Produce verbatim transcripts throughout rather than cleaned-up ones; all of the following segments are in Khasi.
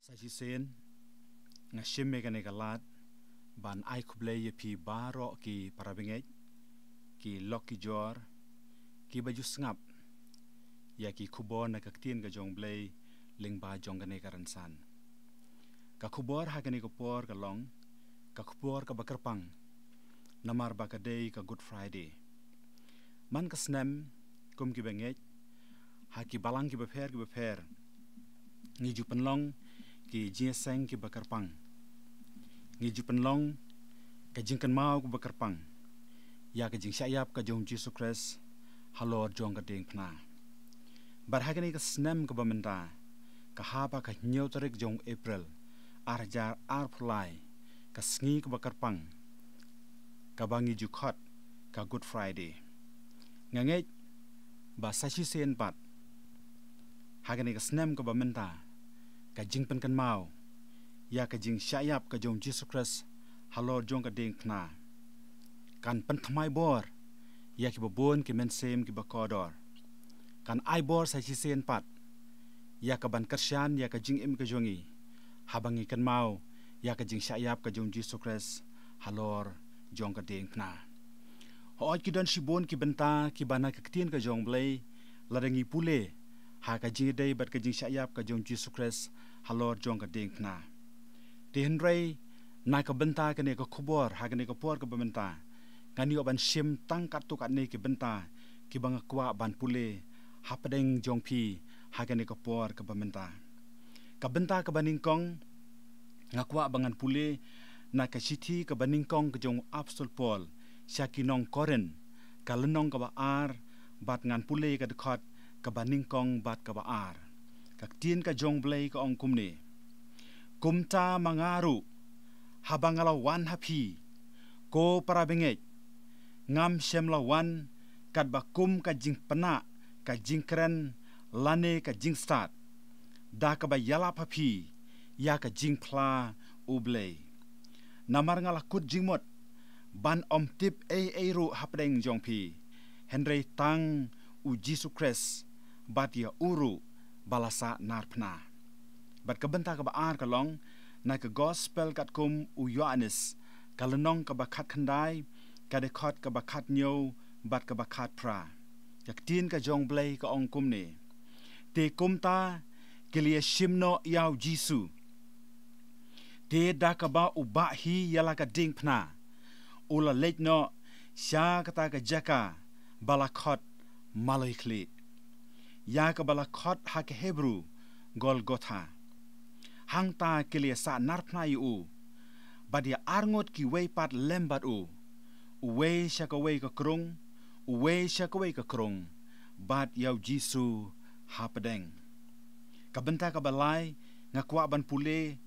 Sa shisien nga shim ïa kane ka lad ban ai khublei ïa phi baroh ki para bangeit, ki lok ki jor, ki ba ju sngap ïa ki khubor na ka ktien ka jong Blei lyngba jong kane ka rynsan. Ka khubor ha kane ka por ka long ka khubor kaba kyrpang, namar ba ka dei ka Good Friday. Man ka snem, kum ki bangeit ha ki balang ki bapher ki bapher, ngi ju pynlong ki jingïaseng ki ba kyrpang. Ngi ju pynlong ka jingkynmaw ka ba kyrpang ïa ka jingshah ïap ka jong Jisu Khrist halor jong ka diengphna. Bad ha kane ka snem ka ba mynta, ka hap ha ka hynñiew tarik jong April, ar hajar arphew lai, ka sngi ka ba kyrpang, ka ba ngi ju khot ka Good Friday. Nga ngeit ba sa shisien pat ha kane ka snem ka ba mynta, ka jingpynkynmaw ïa ka jingshah ïap ka jong Jisu Khrist halor jong ka diengphna kan pynthymmai bor ïa ki ba bun ki mynsiem ki ba kordor. Kan ai bor sa shisien pat ïa ka ban kyrshan ïa ka jingim ka jong ngi, haba ngi kynmaw ïa ka jingshah ïap ka jong Jisu Khrist halor jong ka diengphna. Hooid, ki don shibun ki bynta ki ba na ka ktien ka jong Blei, lada ngi pule ha ka jingïadei bad ka jingshah ïap ka jong Jisu Khrist halor jong ka diengphna. Te hynrei na ka bynta kane ka khubor ha kane ka por ka ba mynta, ngan ïoh ban shim tang katto katne ki bynta ki ba nga kwah ban pule hapdeng jong phi ha kane ka por ka ba mynta. Ka bynta ka ba nyngkong, nga kwah ba ngan pule na ka shithi ka ba nyngkong ka jong u Apostol Paul sha ki nong Korinth, ka lynnong ka ba ar, bad ngan pule ka dkhot ka ba nyngkong bad ka ba ar. Ka ktien ka jong Blei ka ong kumne: Kumta ma nga ruh, haba nga la wan ha phi, ko para bangeit, ngam shym la wan katba kum ka jingpynah, ka jingkren, lane ka jingstad, da ka ba ïalap ha phi ïa ka jingphla U Blei. Namar nga la kut jingmut ban ym tip ei ei ruh hapdeng jong phi, hynrei tang U Jisu Khrist bad ïa u ruh ba la sahnarphna. Bad ka bynta ka ba ar ka long na ka Gospel katkum u Ïoannis, ka lynnong ka ba khatkhyndai, ka dkhot ka ba khathynñiew bad ka ba khatphra. Ka ktien ka jong Blei ka ong kumne: Te kumta ki la ïashim noh ïa U Jisu. Te da ka ba u bah hi ïa la ka diengphna, u la leit noh sha kata ka jaka ba la khot Maloikhlieh, ïa ka ba la khot ha ka Hebru Golgotha. Hangta ki la ïasahnarphna ïa u bad ïa arngut kiwei pat lem bad u, uwei sha kawei ka krung, uwei sha kawei ka krung, bad ïa U Jisu hapdeng. Ka bynta ka ba lai, nga kwah ban pule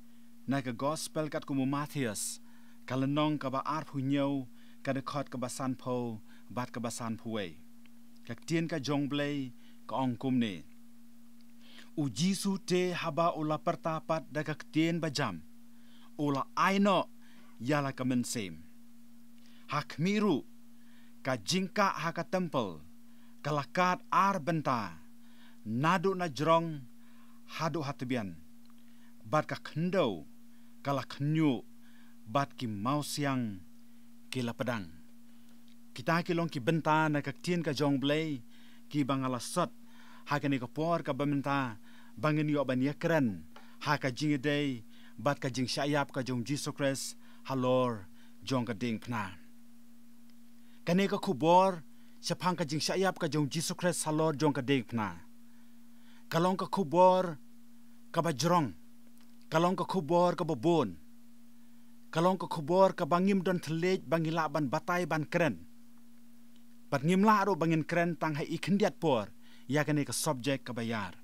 na ka Gospel katkum u Mathaios, ka lynnong ka ba arphew hynñiew, ka dkhot ka ba sanphew bad ka ba sanphew wei. Ka ktien ka jong Blei ka ong kumne: U Jisu te haba u la pyrta pat da ka ktien bajam, u la ai noh ïa la ka mynsiem. Ha khmih ruh, ka jingkah ha ka templ ka la kad ar bynta, naduh na jrong haduh ha tbian, bad ka khyndew ka la khynñiuh, bad ki mawsiang ki la pdang. Kita ki long ki bynta na ka ktien ka jong Blei ki ba nga la sot ha kane ka por ka ba mynta, ba ngin ïoh ban ïakren ha ka jingïadei bad ka jingshah ïap ka jong Jisu Khrist halor jong ka diengphna. Kane ka khubor shaphang ka jingshah ïap ka jong Jisu Khrist halor jong ka diengphna, ka long ka khubor ka ba jrong, ka long ka khubor ka ba bun, ka long ka khubor ka ba ngim don thylliej ba ngi lah ban batai ban kren. Bad ngim lah ruh ba ngin kren tang ha i khyndiat por ïa kane ka subject ka ba ïar.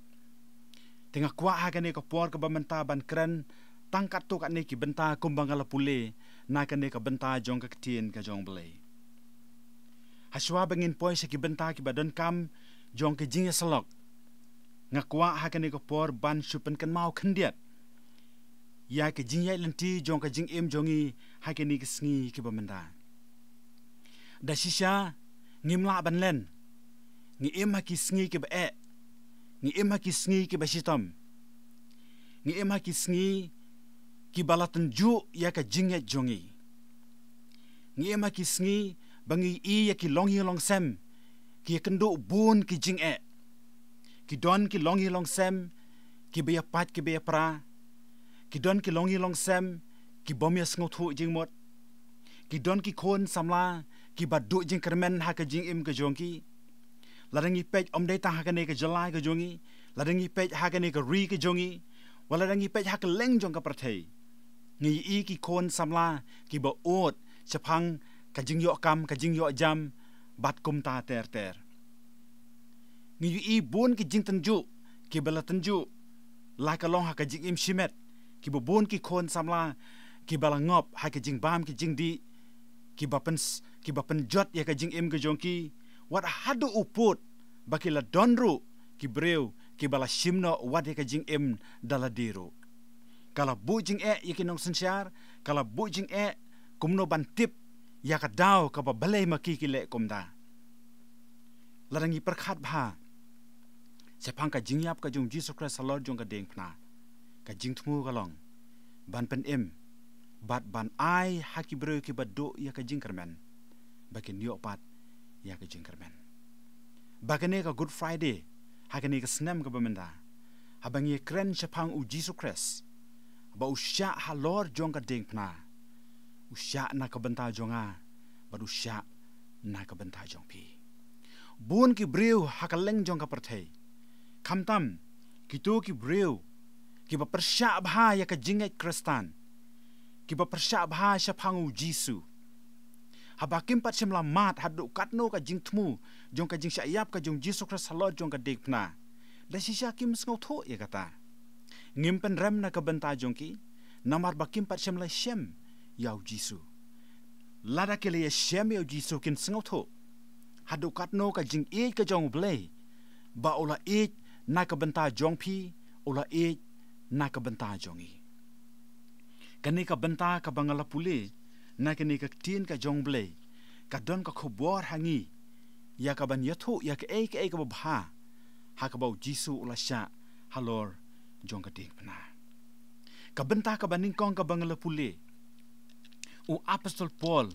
Te nga kwah ha kane ka por ka ba mynta ban kren tang katto katne ki bynta kum ba nga la pule na kane ka bynta jong ka ktien ka jong Blei. Hashwa ba ngin poi sha ki bynta ki ba donkam jong ka jingïasyllok, nga kwah ha kane ka por ban shu pynkynmaw khyndiat ïa ka jingïaid lynti jong ka jingim jong ngi ha kine ki sngi ki ba mynta. Da shisha ngim lah ban len. Ngi im ha ki sngi ki ba eh. Ngi im ha ki sngi ki ba shitom. Ngi im ha ki sngi kiba la tynjuh ïa ka jingngeit jong ngi. Ngi im ha ki sngi ba ngi ïohi ïa ki longïing longsem ki ïakynduh bun ki jingeh. Ki don ki longïing longsem kiba ïapait kiba ïapra. Ki don ki longïing longsem ki bym ïasngewthuh jingmut. Ki don ki khun samla kiba duh jingkyrmen ha ka jingim ka jong ki. Lada ngi peit ym dei tang ha kane ka jylla ka jong ngi, lada ngi peit ha kane ka ri ka jong ngi, wat lada ngi peit ha kylleng jong ka pyrthei, ngi ïohi ki khun samla kiba ud shaphang ka jingïoh kam, ka jingïoh jam, bad kumta ter ter. Ngi ïohi bun ki jingtynjuh kiba la tynjuh, la ka long ha ka jingim shimet, kiba bun ki khun samla kiba la ngop ha ka jingbam ka jingdih, kiba pyn, kiba pynjot ïa ka jingim ka jong ki, wat haduh u pud ba ki la don ruh ki briew kiba la shim noh wat ïa ka jingim da lade ruh. Ka la buh jingeh ïa ki nongsynshar, ka la buh jingeh kumno ban tip ïa ka daw kaba balei ma ki ki leh kumta. Lada ngi pyrkhat bha shaphang ka jingïap ka jong Jisu Khrist halor jong ka diengphna, ka jingthmu ka long ban pynim bad ban ai ha ki briew kiba duh ïa ka jingkyrmen ba kin ïoh pat ïa ka jingkyrmen. Ba kane ka Good Friday ha kane ka snem kaba mynta, haba ngi kren shaphang u Jisu Khrist ba u shah halor jong ka diengphna, u shah na ka bynta jong nga bad u shah na ka bynta jong phi. Bun ki briew ha kylleng jong ka pyrthei, khamtam kito ki briew kiba pyrshah bha ïa ka jingngeit Khristan, kiba pyrshah bha shaphang u Jisu, haba kim pat shym la mad haduh katno ka jingthmu jong ka jingshah ïap ka jong Jisu Khrist halor jong ka diengphna, da shisha kim sngewthuh ïa kata. Ngim pynrem na ka bynta jong ki, namar ba kim pat shym la shem ïa u Jisu. Lada ki la ïashem ïa u Jisu kin sngewthuh haduh katno ka jingïeit ka jong u Blei, ba u la ïeit na ka bynta jong phi, u la ïeit na ka bynta jong ngi. Kane ka bynta kaba nga la pule na kane ka ktien ka jong u Blei, ka don ka khubor ha ngi ïa kaban ïathuh ïa kaei kaei kaba bha ha kaba u Jisu u la shah halor jong ka diengphna. Ka bynta kaba nyngkong kaba nga la pule, u apostol Paul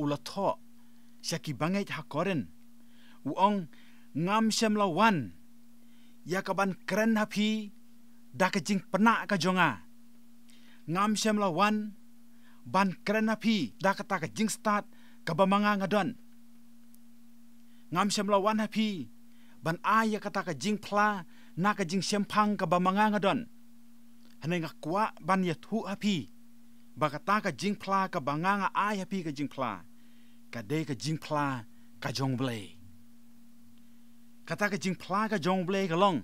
u la thoh sha ki bangeit ha Korinth, u ong, ngam shym la wan ïa kaban kren ha phi da ka jingpynah ka jong nga. Ngam shym la wan ban kren ha phi da kata ka jingstad kaba ma nga nga don. Ngam shym la wan ha phi ban ai ïa kata ka jingphla na ka jingshemphang kaba ma nga nga don. Hynrei nga kwah ban ïathuh ha phi ba kata ka jingphla kaba nga nga ai ha phi, ka jingphla ka dei ka jingphla ka jong u Blei. Kata ka jingphla ka jong u Blei ka long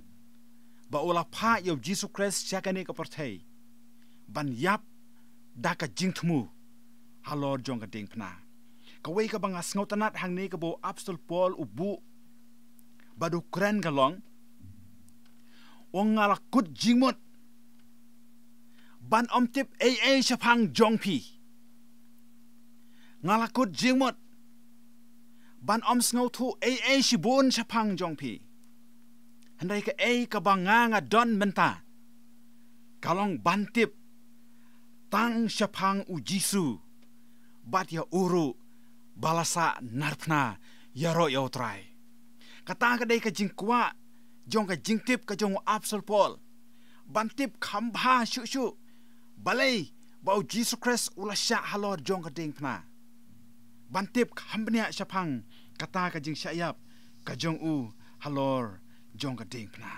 ba u la phah ïa u Jisu Khrist sha kane ka pyrthei ban ïap da ka jingthmu halor jong ka diengphna. Kawei kaba nga sngewtynnat hangne kaba u apostol Paul u buh bad u kren ka long, u ong, nga la kut jingmut ban ym tip ei ei shaphang jong phi. Nga la kut jingmut ban ym sngewthuh ei ei shibun shaphang jong phi. Hynrei kaei kaba nga nga don mynta ka long ban tip tang shaphang u Jisu bad ïa u ruh ba la sah narphna ïaroh ïa u Trai. Kata ka dei ka jingkwah jong ka jingtip ka jong u apostol Paul, ban tip kham bha shuh shuh balei ba u Jisu Khrist u la shah halor jong ka diengphna, ban tip kham bniah shaphang kata ka jingshah ïap ka jong u halor jong ka diengphna.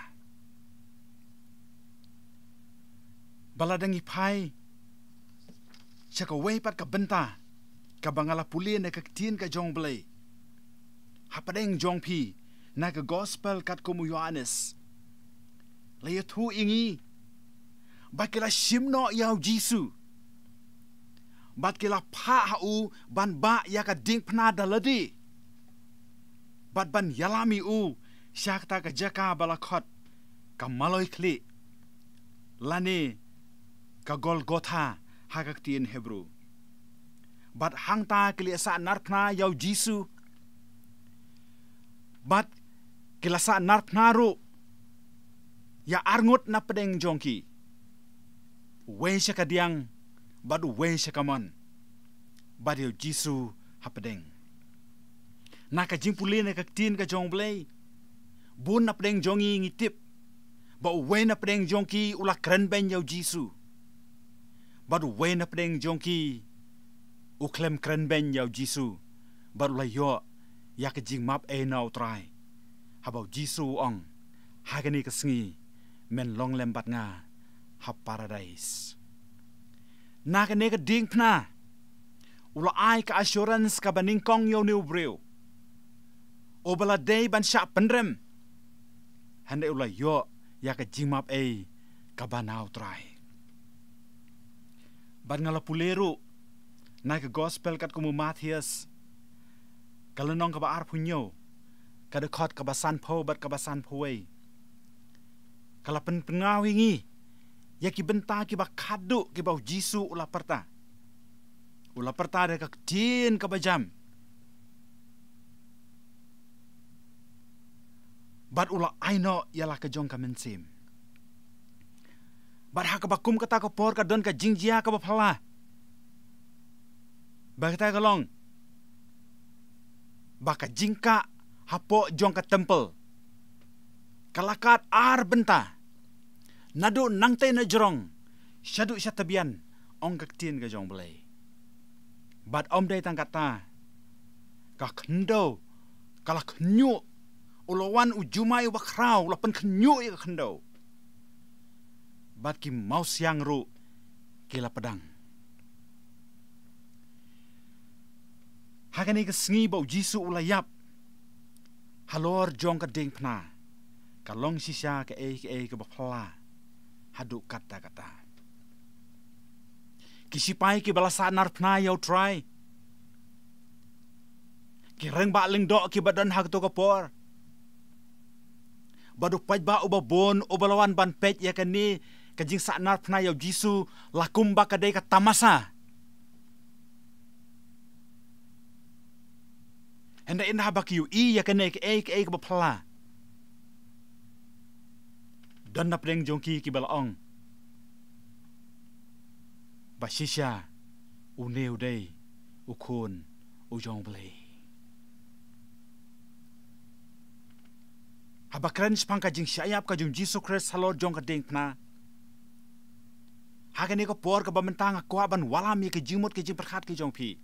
Ba lada ngi phai sha kawei pat ka bynta kaba nga la pule na ka ktien ka jong u Blei hapdeng jong phi na ka gospel katkum u Ïoannis, la ïathuh ïa ngi ba ki la shim noh ïa u Jisu bad ki la phah ha u ban bah ïa ka diengphna da lade bad ban ïalam ïa u sha kata ka jaka ba la khot ka maloi khlieh lane ka Golgotha ha ka ktien Hebru. Bad hangta ki la sah narphna ïa u Jisu bad ki la sah narphna ruh ïa arngut napdeng jong ki. Uwei sha ka diang, bad uwei sha ka mon, bad ïa u Jisu hapdeng. Na ka jingpule na ka ktien ka jong U Blei, bun napdeng jong ngi ngi tip ba uwei napdeng jong ki u la kren beiñ ïa u Jisu, bad uwei napdeng jong ki u khlem kren beiñ ïa u Jisu, bad u la ïoh ïa ka jingmap ei na U Trai, haba u Jisu u ong, ha kane ka sngi men long lem bad nga ha Paradais. Na kane ka diengphna u la ai ka assurance kaba nyngkong ïa une u briew uba la dei ban shah pynrem, hynrei u la ïoh ïa ka jingmap ei kaba na U Trai. Bad nga la pule ruh na ka Gospel katkum u Mathaios, ka lynnong kaba arphew hynñiew, ka dkhot kaba sanphew bad kaba sanphew wei, ka la pynpynñiaw ïa ngi ïa ki bynta kiba khadduh kiba u Jisu u la pyrta. U la pyrta da ka ktien kaba jam, bad u la ai noh ïa la ka jong ka mynsiem. Bad ha kaba kum kata ka por ka don ka jingjia kaba phylla. Ba kata ka long ba ka jingkah hapoh jong ka temple ka la kat ar bynta, naduh nangtei na jrong shaduh sha tbian, ong ka ktien ka jong U Blei. Bad ym dei tang kata, ka khyndew ka la khynñiuh. U la wan u jumai uba khraw, u la pynkhynñiuh ïa ka khyndew, bad ki mawsiang ruh ki la pdang. Ha kane ka sngi ba u Jisu u la ïap halor jong ka diengphna, ka long shisha kaei kaei kaba phylla haduh katta katta. Ki shipai kiba la sahnarphna ïa U Trai, ki rangbah lyngdoh kiba don ha kato ka por, bad u paidbah uba bun uba la wan ban peit ïa kane ka jingsahnarphna ïa u Jisu, la kumba ka dei ka tamasa. Hynrei ynda haba ki ïohi ïa kane kaei kaei kaba phylla, don napdeng jong ki kiba la ong ba shisha une u dei u Khun u jong U Blei. Haba kren shaphang ka jingshah ïap ka jong u Jisu Khrist halor jong ka diengphna, ha kane ka por kaba mynta nga kwah ban wallam ïa ka jingmut ka jingpyrkhat ka jong phi,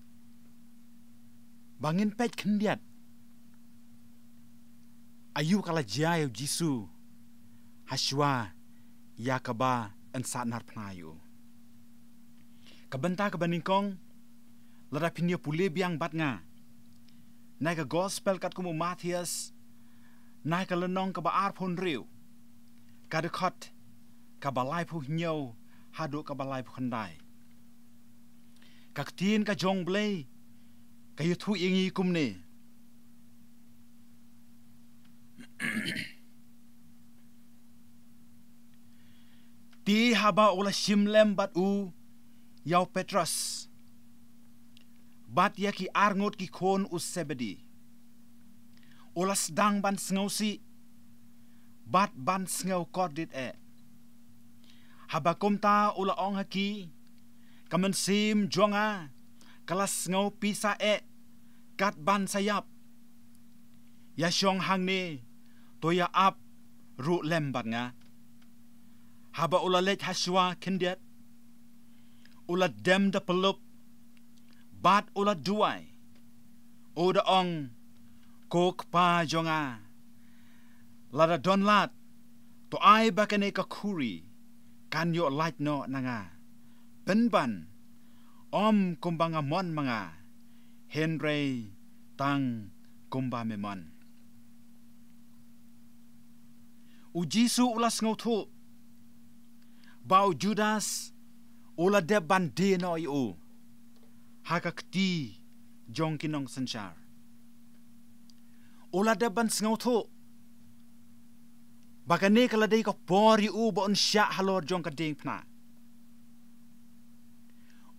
ba ngin peit khyndiat aïu ka la jia ïa u Jisu hashwa ïa kaba yn sahnarphna ïa u. Ka bynta kaba nyngkong, lada phin ïa pule biang bad nga na ka Gospel katkum u Mathaios, na ka lynnong kaba arphew hynriew, ka dkhot kaba laiphew hynñiew haduh kaba laiphew khyndai, ka ktien ka jong U Blei ka ïathuh ïa ngi kumne. Te haba u la shim lem bad u ïa u Petros bad ïa ki arngut ki khun u Sebedi, u la sdang ban sngewsih bad ban sngew kordit eh. Haba kumta u la ong ha ki, ka mynsiem jong nga ka la sngew pisa eh kat ban sa ïap. Ïa shong hangne, to ïa ap ruh lem bad nga. Haba u la leit hashwa khyndiat, u la dem da pyllup bad u la duwai, u da ong, ko Kpa jong nga, lada don lad, to ai ba kane ka khuri kan ïoh lait noh na nga. Pynban, ym kumba nga mon ma nga, hynrei tang kumba me mon. U Jisu u la sngewthuh ba u Judas u la dep ban die noh ïa u ha ka kti jong ki nongsynshar. U la dep ban sngewthuh ba kane ka la dei ka por ïa u ba un shah halor jong ka diengphna.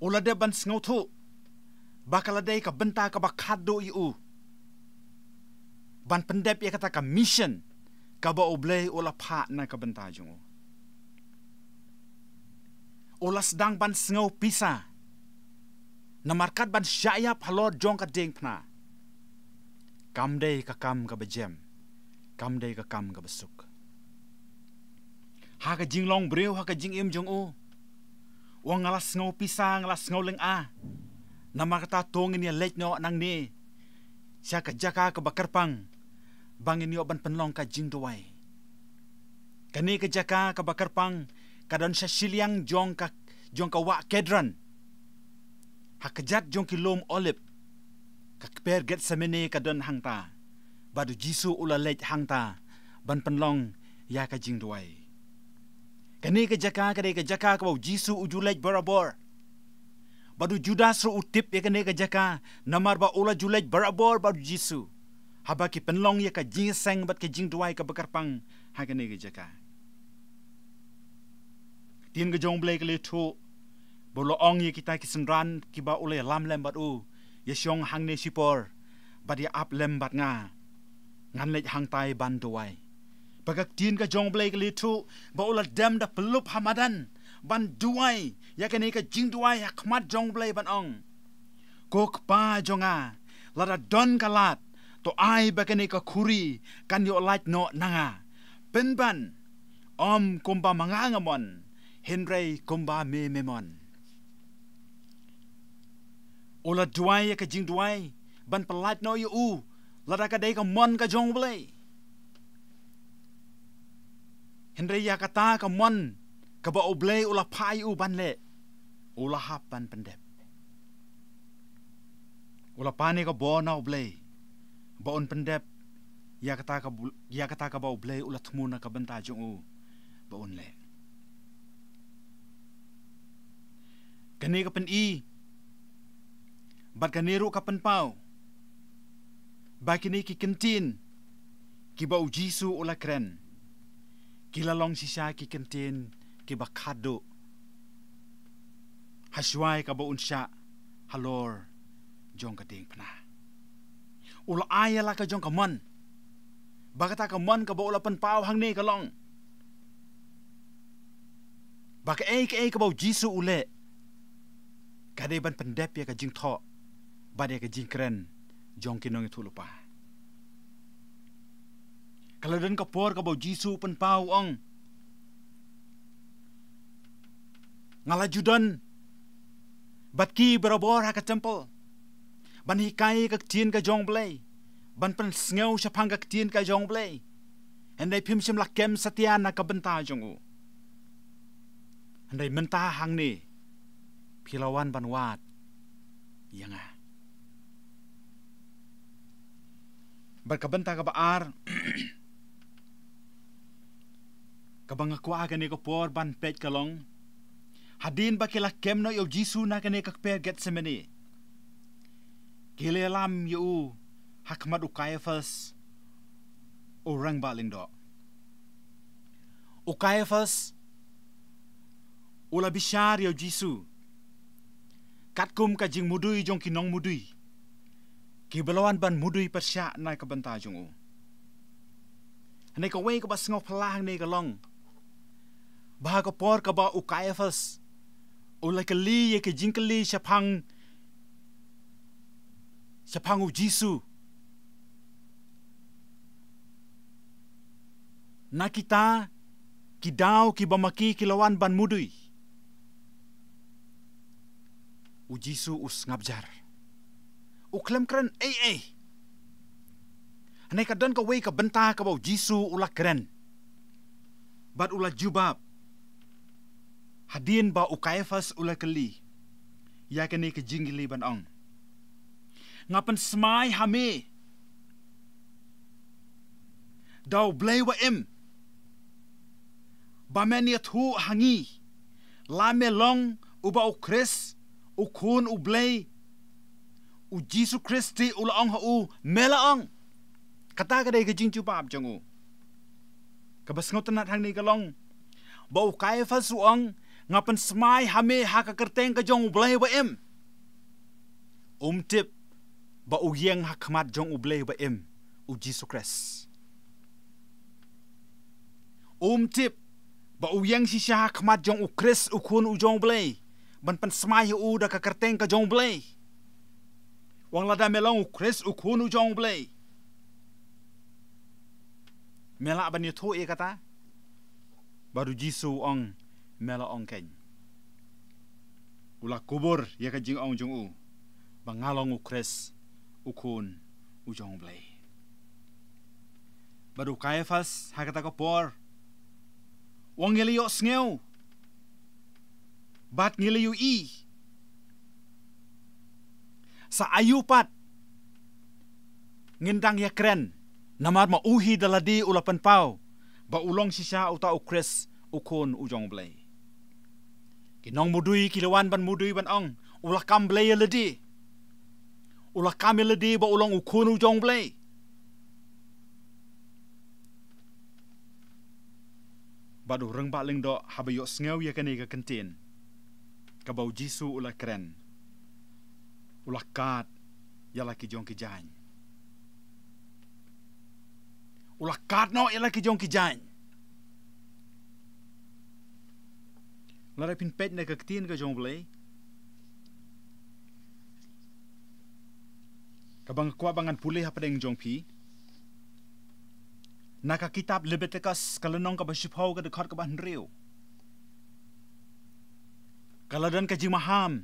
U la dep ban sngewthuh ba ka la dei ka bynta kaba khadduh ïa u ban pyndep ïa kata ka mission kaba U Blei u la phah na ka bynta jong u. u la sdang ban sngew pisa. Namar katba un shah ïap halor jong ka diengphna, kam dei ka kam kaba jem, kam dei ka kam kaba suk. Ha ka jinglong briew, ha ka jingim jong u, u ong, nga la sngew pisa, nga la sngew lynga. Namar kata to ngin ïa leit noh nangne sha ka jaka kaba kyrpang, ba ngin ïoh ban pynlong ka jingduwai. Kane ka jaka kaba kyrpang ka don sha shiliang jong ka, jong ka wah Kedron, ha kjat jong ki lum Olib. Ka kper Gethsemane ka don hangta, bad u Jisu u la leit hangta ban pynlong ïa ka jingduwai. Kane ka jaka ka dei ka jaka kaba u Jisu u ju leit barabor. Bad u Judas ruh u tip ïa kane ka jaka, namar ba u la ju leit barabor bad u Jisu haba ki pynlong ïa ka jingïaseng bad ka jingduwai kaba kyrpang ha kane ka jaka. Ktien ka jong U Blei ka la ïathuh ba u la ong ïa kita ki synran kiba u la ïalam lem bad u, ïa shong hangne shipor bad ïa ap lem bad nga, ngan leit hangtai ban duwai. Bad ka ktien ka jong U Blei ka la ïathuh ba u la dem da pyllup ha madan ban duwai ïa kane ka jingduwai ha khmat jong U Blei ban ong, ko Kpa jong nga, lada don ka lad, to ai ba kane ka khuri kan ïoh lait noh na nga. Pynban, ym kumba ma nga nga mon, hynrei kumba me me mon. U la duwai ïa ka jingduwai ban pyllait noh ïa u, lada ka dei ka mon ka jong U Blei. Hynrei ïa kata ka mon kaba U Blei u la phah ïa u ban leh, u la hap ban pyndep. U la pan ïa ka bor na U Blei ba un pyndep ïa kata ka bu-, ïa kata kaba U Blei u la thmu na ka bynta jong u ba un leh. Kane ka pyni bad kane ruh ka pynpaw ba kine ki kyntien kiba u Jisu u la kren, ki la long shisha ki kyntien kiba khadduh ha shwa ïa kaba un shah halor jong ka diengphna. U la ai ïa la ka jong ka mon, ba kata ka mon kaba u la pynpaw hangne ka long ba kaei kaei kaba u Jisu u leh, ka dei ban pyndep ïa ka jingthoh bad ïa ka jingkren jong ki nongïathuhlypa. Ka la don ka por kaba u Jisu u pynpaw, u ong, nga la ju don bad ki barabor ha ka templ ban hikai ïa ka ktien ka jong U Blei, ban pynsngew shaphang ka ktien ka jong U Blei. Hynrei phim shym la kem satia na ka bynta jong u. Hynrei mynta hangne phi la wan ban wad ïa nga. Bad ka bynta kaba ar kaba nga kwah kane ka por ban peit ka long, hadien ba ki la kem noh ïa u Jisu na kane ka kper Gethsemane, ki la ïalam ïa u ha khmat u Kaiaphas, u rangbah lyngdoh. U Kaiaphas u la bishar ïa u Jisu katkum ka jingmudui jong ki nongmudui kiba la wan ban mudui pyrshah na ka bynta jong u. Hynrei kawei kaba sngewphylla hangne ka long ba ha ka por kaba u Kaiaphas u la kylli ïa ki jingkylli shaphang, shaphang u Jisu na kita ki daw kiba ma ki ki la wan ban mudui, u Jisu u sngap jar. U khlem kren ei ei. Hynrei ka don kawei ka bynta kaba u Jisu u la kren bad u la jubab hadien ba u Kaiaphas u la kylli ïa kane ka jingkylli ban ong, nga pynsmai ha me da U Blei ba im, ba men ïathuh ha ngi la me long uba u Khrist, u Khun U Blei. U Jisu Khrist te u la ong ha u, me la ong. Kata ka dei ka jingjubab jong u. Kaba sngewtynnat hangne ka long ba u Kaiaphas u ong, nga pynsmai ha me ha ka kyrteng ka jong U Blei ba im. Um tip ba u ïeng ha khmat jong U Blei ba im, u Jisu Khrist. Um tip Ba u ïeng shisha ha khmat jong u Khrist u Khun u jong u Blei, ban pynsmai ïa u da ka kyrteng ka jong u Blei. Wan lada me long u Khrist u Khun u jong u Blei, me lah ban ïathuh ïa kata? Bad u Jisu u ong, me la ong keiñ. U la kubur ïa ka jingong jong u ba nga long u Khrist u Khun u jong u Blei. Bad u Kaiaphas ha kata ka por u ong, ngi la ïohsngew bad ngi la ïohi. Sa aïu pat ngin dang ïakren, namar ma u hi da lade u la pynpaw ba u long shisha uta u Khrist u Khun u jong u Blei. Ki nongmudui ki la wan ban mudui ban ong, u la kam Blei ïa lade. U la kam ïa lade ba u long u Khun u jong u Blei. Bad u rangbah lyngdoh haba ïohsngew ïa kane ka kyntien kaba u Jisu u la kren, u la kad ïa la ki jong ki jaiñ. U la kad noh ïa la ki jong ki jaiñ. Lada phin peit na ka ktien ka jong u Blei kaba nga kwah ba ngan pule hapdeng jong phi, na ka kitab Leviticus ka lynnong kaba shiphew ka dkhot kaba hynriew, ka la don ka jingmaham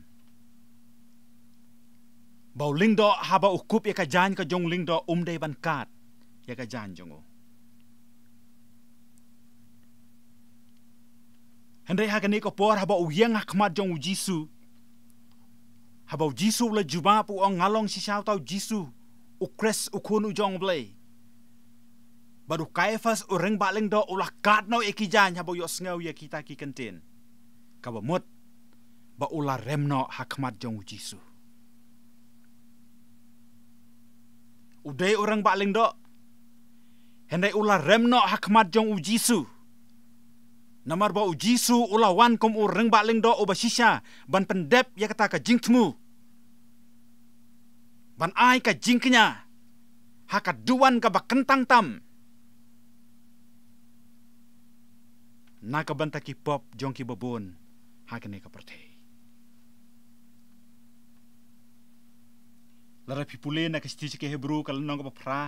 ba u lyngdoh haba u kup ïa ka jaiñ ka jong u lyngdoh um dei ban kad ïa ka jaiñ jong u. Hynrei ha kane ka por haba u ïeng ha khmat jong u Jisu, haba u Jisu u la jubab u ong, nga long shisha uta u Jisu u Khrist u Khun u jong u Blei. Bad u Kaiaphas u rangbah lyngdoh u la kad noh ïa ki jaiñ haba u ïohsngew ïa kita ki kyntien. Kaba mut ba u la rem noh ha khmat jong u Jisu. U dei u rangbah lyngdoh, hynrei u la rem noh ha khmat jong u Jisu. Namar ba u Jisu u la wan kum u rangbah lyngdoh uba shisha ban pyndep ïa kata ka jingthmu, ban ai ka jingkñia ha ka duwan kaba kyntang tam na ka bynta ki pop jong kiba bun ha kane ka pyrthei. Lada phi pule na ka shithi sha ki Hebru ka lynnong kaba phra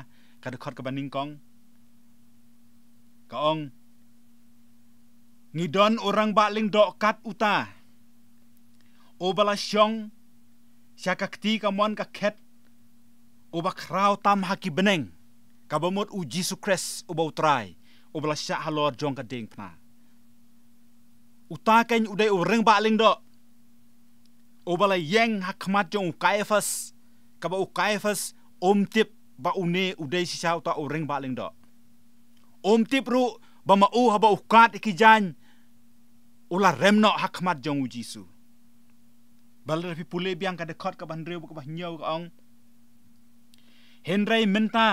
ka dkhot kaba nyngkong, ka ong, ngi don u rangbah lyngdoh kat uta uba la shong sha ka kti kamon ka khet, uba khraw tam ha ki bneng, kaba mut u Jisu Khrist uba u Trai uba la shah halor jong ka diengphna. Uta keiñ u dei u rangbah lyngdoh uba la ïeng ha khmat jong u Kaiaphas, kaba u Kaiaphas um tip ba une u dei shisha uta u rangbah lyngdoh. Um tip ruh ba ma u haba u kad ïa ki jaiñ u la rem noh ha khmat jong u Jisu. Bad lada phi pule biang ka dkhot kaba hynriew bad kaba hynñiew ka ong, hynrei mynta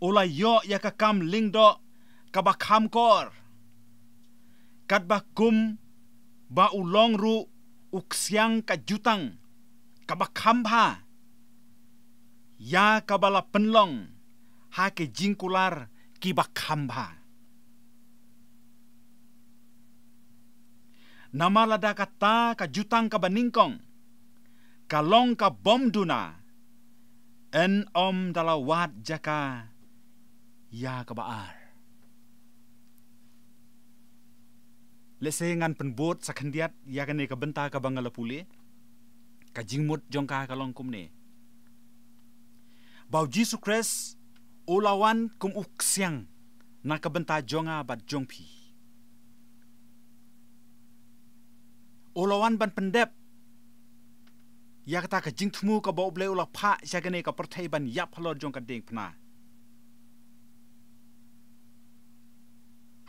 u la ïoh ïa ka kam lyngdoh kaba kham kor, katba kumba u long ruh u ksiang ka jutang kaba kham bha ïa kaba la pynlong ha ki jingkular kiba kham bha. Namar lada kata ka jutang kaba nyngkong ka long ka bym duna, yn ym da la wad jaka ïa kaba ar. Lehse ngan pynbud sa khyndiat ïa kane ka bynta kaba nga la pule. Ka jingmut jong ka ka long kumne, ba u Jisu Khrist u la wan kum u ksiang na ka bynta jong nga bad jong phi. U la wan ban pyndep ïa kata ka jingthmu kaba U Blei u la phah sha kane ka pyrthei ban ïap halor jong ka diengphna.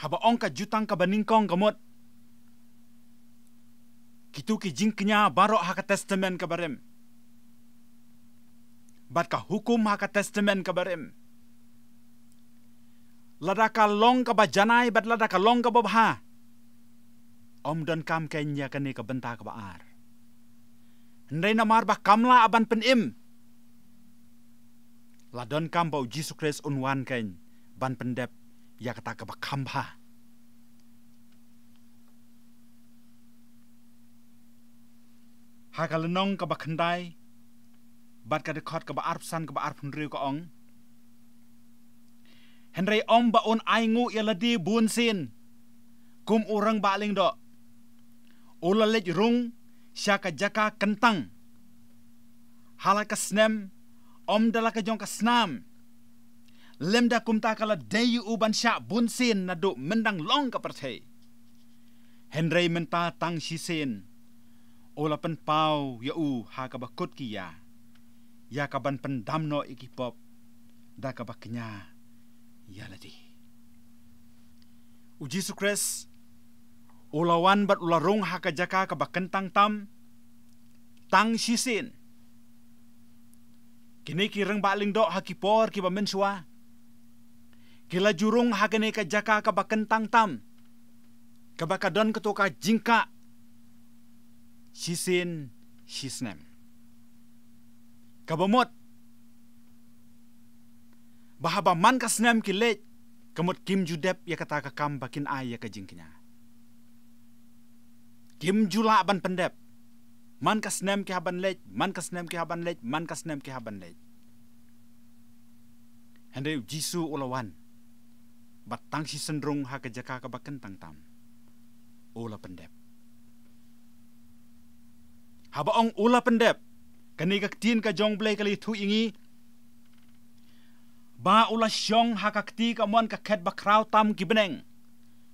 Haba ong ka jutang kaba nyngkong ka mut kitu ki jingkñia baroh ha ka Testament kaba rim bad ka hukum ha ka Testament kaba rim. Lada ka long kaba janai bad lada ka long kaba bha, ym donkam keiñ ïa kane ka bynta kaba ar. Hynrei namar ba kam lah ban pynim, la donkam ba u Jisu Khrist un wan keiñ ban pyndep ïa kata kaba kham bha. Ha ka lynnong kaba khyndai bad ka dkhot kaba arphew san, kaba arphew hynriew ka ong: Hynrei ym ba un ainguh ïa lade bun sien kum u rangbah lyngdoh. U la leit rung sha ka jaka kyntang ha la ka snem, ym da la ka jong ka snam, lymda kumta ka la dei ïa u ban shah bun sien naduh myndang long ka pyrthei. Hynrei mynta tang shisien u la pynpaw ïa u ha kaba kut ki ïa, ïa kaban pyndam noh ïa ki pop da kaba kñia ïa lade. U Jisu Khrist u la wan bad u la rung ha ka jaka kaba kyntang tam tang shisien. Kine ki rangbah lyngdoh ha ki por kiba mynshuwa ki la ju rung ha kane ka jaka kaba kyntang tam, kaba ka don kato ka jingkah shisien shisnem. Kaba mut ba haba man ka snem ki leit, ka mut kim ju dep ïa kata ka kam ba kin ai ïa ka jingkñia. Kim ju lah ban pyndep. Man ka snem ki hap ban leit, man ka snem ki hap ban leit, man ka snem ki hap ban leit. Hynrei u Jisu u la wan bad tang shisien rung ha ka jaka kaba kyntang tam u la pyndep. Haba ong u la pyndep, kane ka ktien ka jong U Blei ka la ïathuh ïa ngi ba u la shong ha ka kti kamon ka khet bakhraw tam ki bneng.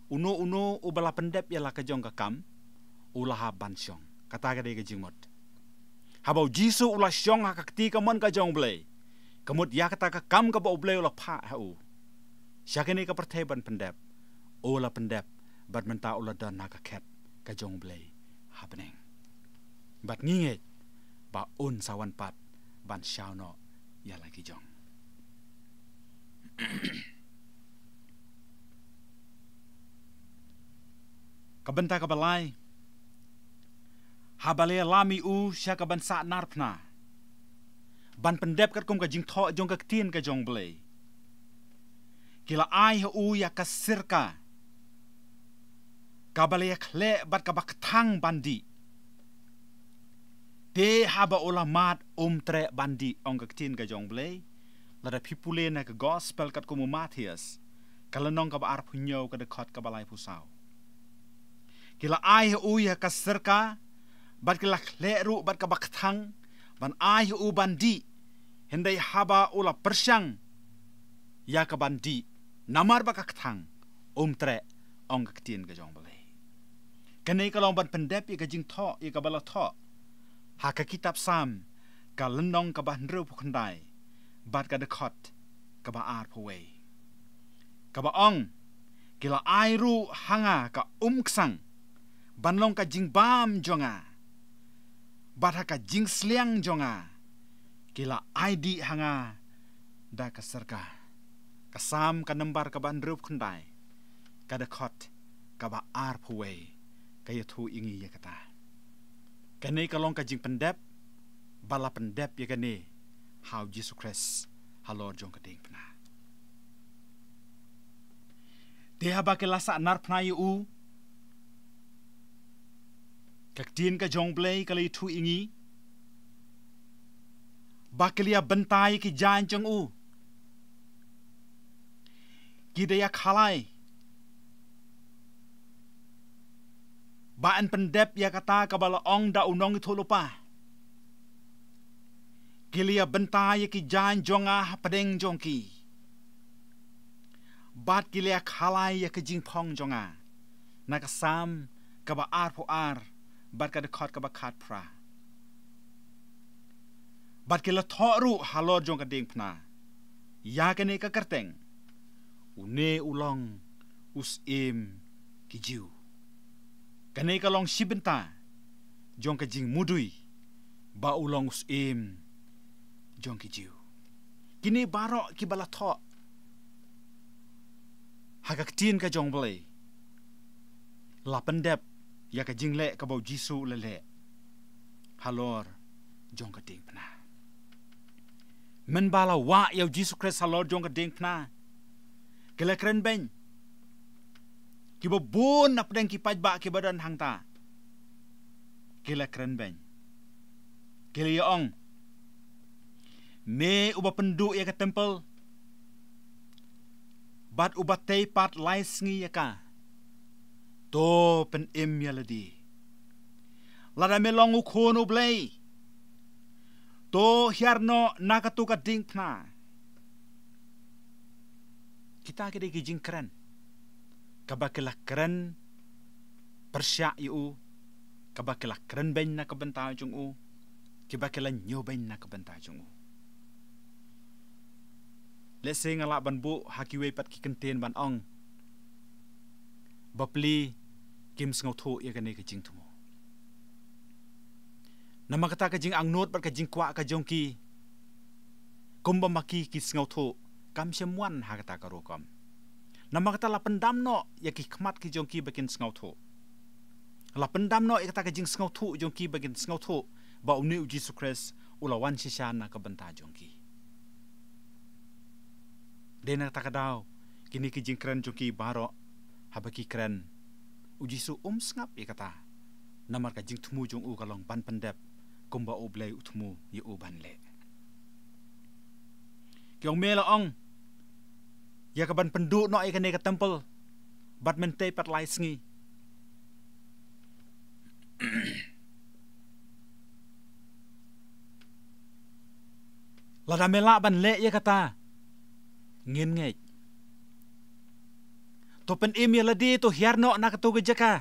Uno uno uba la pyndep ïa la ka jong ka kam u la hap ban shong. Kata ka dei ka jingmut. Haba u Jisu u la shong ha ka kti kamon ka jong U Blei, ka mut ïa kata ka kam kaba U Blei u la phah ha u sha kane ka pyrthei ban pyndep, u la pyndep bad mynta u la don ha ka khet ka jong U Blei ha bneng. Bad ngi ngeit ba un sa wan pat ban shaw noh ïa la ki jong. Ka bynta kaba lai, haba la ïalam ïa u sha kaban sahnarphna ban pyndep katkum ka jingthoh jong ka ktien ka jong U Blei, ki la ai ha u ïa ka sirka kaba la ïakhleh bad kaba kthang ban dih. Te haba u la mad um treh ban dih, ong ka ktien ka jong U Blei. Lada phi pule na ka gospel katkum u Mathaios, ka lynnong kaba arphew hynñiew, ka dkhot kaba laiphew saw. Ki la ai ha u ïa ka sirka bad ki la khleh ruh bad kaba kthang ban ai ha u ban dih. Hynrei haba u la pyrshang ïa kaban dih namar ba ka kthang, um treh, ong ka ktien ka jong U Blei. Kane ka long ban pyndep ïa ka jingthoh ïa kaba la thoh ha ka kitab Salm, ka lynnong kaba hynriewphew khyndai bad ka dkhot kaba arphew wei, kaba ong: Ki la ai ruh ha nga ka umksang ban long ka jingbam jong nga, bad ha ka jingsliang jong nga ki la ai dih ha nga da ka sirka. Ka Salm ka nambar kaba hynriewphew khyndai, ka dkhot kaba arphew wei, ka ïathuh ïa ngi ïa kata. Kane ka long ka jingpyndep ba la pyndep ïa kane ha u Jisu Khrist halor jong ka diengphna. Te haba ki la sahnarphna ïa u, ka ktien ka jong U Blei ka la ïathuh ïa ngi ba ki la ïa bynta ïa ki jaiñ jong u. Ki da ïa khalai ba yn pyndep ïa kata kaba la ong da u nongïathuhlypa. Ki la ïa bynta ïa ki jaiñ jong nga hapdeng jong ki, bad ki la ïa khalai ïa ka jingphong jong nga. Na ka Salm kaba arphew ar bad ka dkhot kaba khatphra. Bad ki la thoh ruh halor jong ka diengphna ïa kane ka kyrteng: Une u long u syiem ki Jiw. Kane ka long shi bynta jong ka jingmudui ba u long u syiem jong ki Jiw. Kine baroh kiba la thoh ha ka ktien ka jong U Blei la pyndep ïa ka jingleh kaba u Jisu u la leh halor jong ka diengphna. Mynba la wah ïa u Jisu Khrist halor jong ka diengphna, ki la kren beiñ. Kiba bun napdeng ki paidbah kiba don hangta ki la kren beiñ. Ki la ïa ong, me uba pynduh ïa ka templ bad uba tei pat lai sngi ïa ka, to pynim ïa lade. Lada me long u khun u Blei, to hiar noh na katu ka diengphna. Kita ki dei ki jingkren kaba ki la kren pyrshah ïa u, kaba ki la kren beiñ na ka bynta jong u, kiba ki la ñiew beiñ na ka bynta jong u. Lehse nga lah ban buh ha kiwei pat ki kyntien ban ong, bapli kim sngewthuh ïa kane ka jingthmu. Namar kata ka jingangnud bad ka jingkwah ka jong ki, kumba ma ki ki sngewthuh, kam shym wan ha kata ka rukom. Namar kata la pyndam noh ïa ki khmat ki jong ki ba kin sngewthuh. La pyndam noh ïa kata ka jingsngewthuh jong ki ba kin sngewthuh ba une u Jisu Khrist u la wan shisha na ka bynta jong ki. Dei na kata ka daw, kine ki jingkren jong ki baroh, haba ki kren, u Jisu um sngap ïa kata. Namar ka jingthmu jong u ka long ban pyndep kumba U Blei u thmu ïa u ban leh. Ki ong, me la ong ïa ka ban pynduh noh ïa kane ka templ bad men tei pat lai sngi. Lada me lah ban leh ïa kata, ngin ngeit. To pynim ïa lade, to hiar noh na katu ka jaka.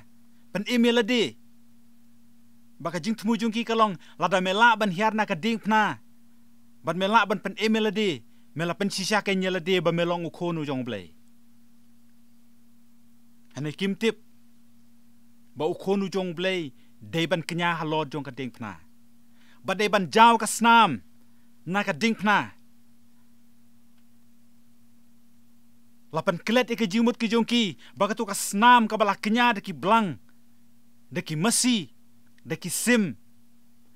Pynim ïa lade. Ba ka jingthmu jong ki ka long, lada me lah ban hiar na ka diengphna, bad me lah ban pynim ïa lade, me la pynshisha kein ïa lade ba me long u khun u jong U Blei. Hynrei kim tip ba u khun u jong U Blei dei ban kñia halor jong ka diengphna, ba dei ban jaw ka snam na ka diengphna. La pynklet ïa ka jingmut ki jong ki ba katu ka snam kaba la kñia da ki blang, da ki masi, da ki sim,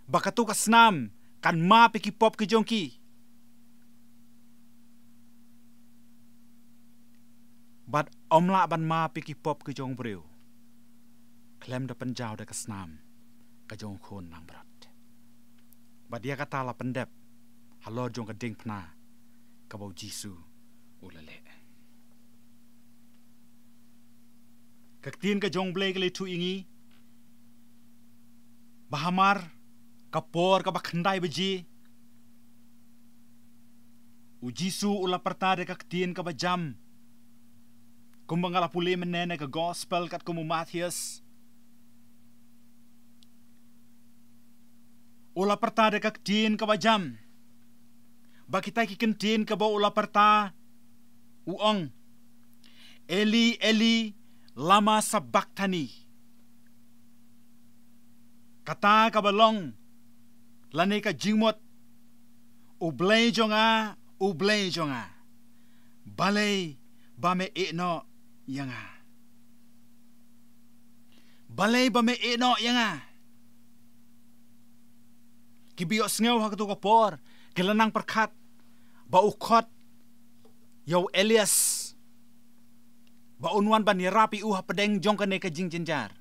ba katu ka snam kan map ïa ki pop ki jong ki. Bad ym lah ban map ïa ki pop ki jong u briew khlem da pynjaw da ka snam ka jong u Khun langbrot. Bad ïa kata la pyndep halor jong ka diengphna kaba u Jisu u la leh. Ka ktien ka jong U Blei ka la ïathuh ïa ngi ba hamar ka por kaba khyndai baje, u Jisu u la pyrta da ka ktien kaba jam, kumba nga la pule mynne na ka gospel katkum u Mathaios. U la pyrta da ka ktien kaba jam. Ba kita ki kyntien kaba u la pyrta, u ong, "Eli, Eli, lama sabakthani?" Kata kaba long, lane ka jingmut, "U Blei jong nga, U Blei jong nga, balei ba me ïehnoh ïa nga? Balei ba me ïehnoh ïa nga?" Kiba ïohsngew ha kato ka por ki la nang pyrkhat ba u khot ïa u Elias ba un wan ban ïarap ïa u hapdeng jong kane ka jingjynjar.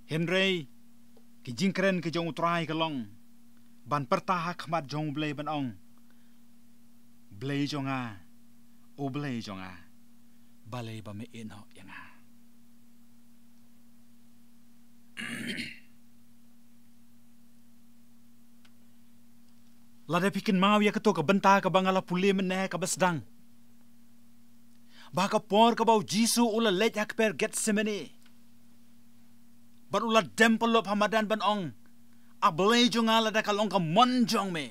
Hynrei ki jingkren ki jong U Trai ka long ban pyrta ha khmat jong U Blei ban ong, "Blei jong nga, U Blei jong nga, balei ba me ïehnoh ïa nga?" Lada phi kynmaw ïa kato ka bynta kaba nga la pule mynne kaba sdang, ba ka por kaba u Jisu u la leit ha kper Gethsemane bad u la dem pyllup ha madan ban ong, "A Blei jong nga, lada ka long ka mon jong me,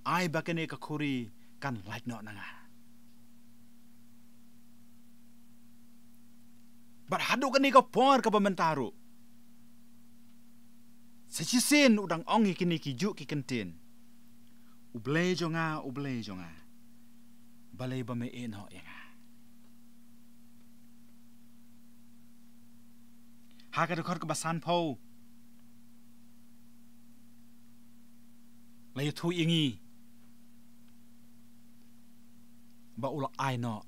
ai ba kane ka khuri kan lait noh na nga." Bad haduh kane ka por kaba mynta ruh, sa shisien u dang ong ïa kine kijuh ki kyntien, "U Blei jong nga, U Blei jong nga, balei ba me ïehnoh ïa nga?" Ha ka dkhot kaba sanphew la ïathuh ïa ngi ba u la ai noh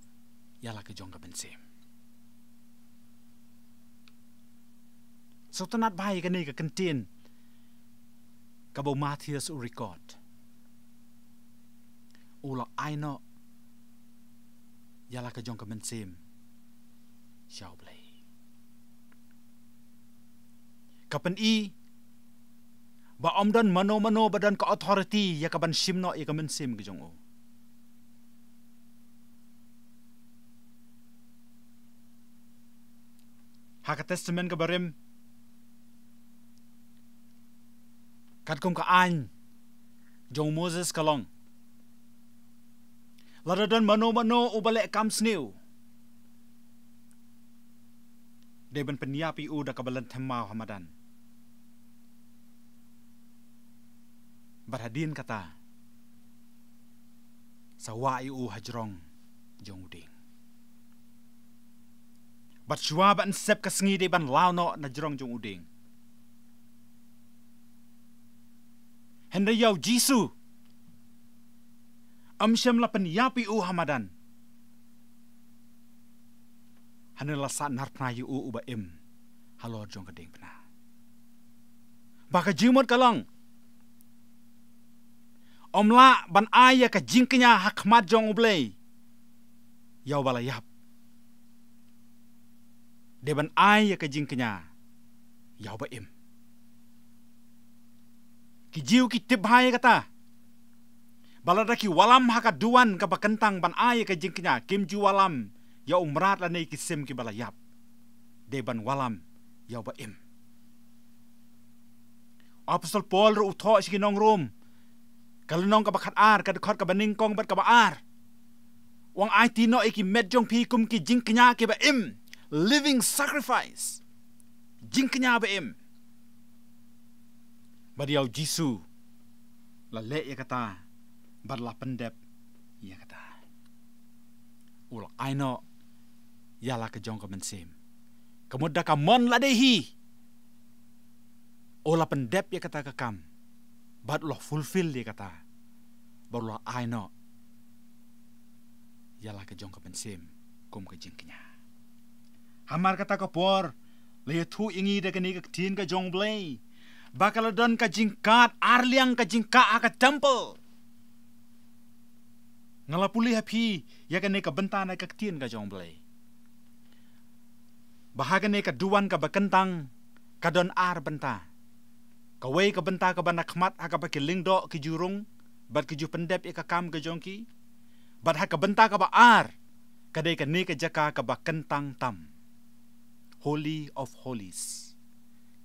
ïa la ka jong ka mynsiem. Sngewtynnad bha ïa kane ka kyntien kaba u Mathaios u record. U la ai noh ïa la ka jong ka mynsiem sha U Blei. Ka pyni ba ym don mano mano ba don ka authority ïa ka ban shim noh ïa ka mynsiem ka jong u. Ha ka Testament kaba rim, katkum ka aiñ jong u Moses ka long, lada don mano mano uba leh kam sniew, dei ban pynïap ïa u da kaba lynthem maw ha madan. Bad hadien kata, sa wah ïa u ha jrong jong u dieng. Bad shuwa ban sep ka sngi dei ban law noh na jrong jong u dieng. Hynrei ïa u Jisu, ym shym la pynïap ïa u ha madan. Hynrei la sahnarphna ïa u uba im halor jong ka diengphna. Ba ka jingmut ka long, ym lah ban ai ïa ka jingkñia ha khmat jong U Blei ïa uba la ïap. Dei ban ai ïa ka jingkñia ïa uba im. Ki Jiw ki tip bha ïa kata. Ba lada ki wallam ha ka duwan kaba kyntang ban ai ïa ka jingkñia, kim ju wallam ïa u mrad lane ki sim kiba la ïap. Dei ban wallam ïa uba im. Apostol Paul ruh u thoh sha ki nong Rom, ka lynnong kaba khatar, ka dkhot kaba nyngkong bad kaba ar. U ong, aiti noh ïa ki met jong phi kum ki jingkñia kiba im, living sacrifice. Jingkñia ba im. Bad ïa u Jisu la leh ïa kata, bad la pyndep ïa kata. U la ai noh ïa la ka jong ka mynsiem. Ka mut da ka mon lade hi, u la pyndep ïa kata ka kam, bad u la fulfill ïa kata, bad u la ai noh ïa la ka jong ka mynsiem kum ka jingkñia. Hamar kata ka por, la ïathuh ïa ngi da kane ka ktien ka jong U Blei, ba ka la don ka jingkah, ar liang ka jingkah ha ka temple. Nga la pule ha phi ïa kane ka bynta na ka ktien ka jong U Blei, ba ha kane ka duwan kaba kyntang ka don ar bynta. Kawei ka bynta kaba na khmat ha kaba ki lyngdoh ki ju rung bad ki ju pyndep ïa ka kam ka jong ki. Bad ha ka bynta kaba ar, ka dei kane ka jaka kaba kyntang tam, Holy of Holies.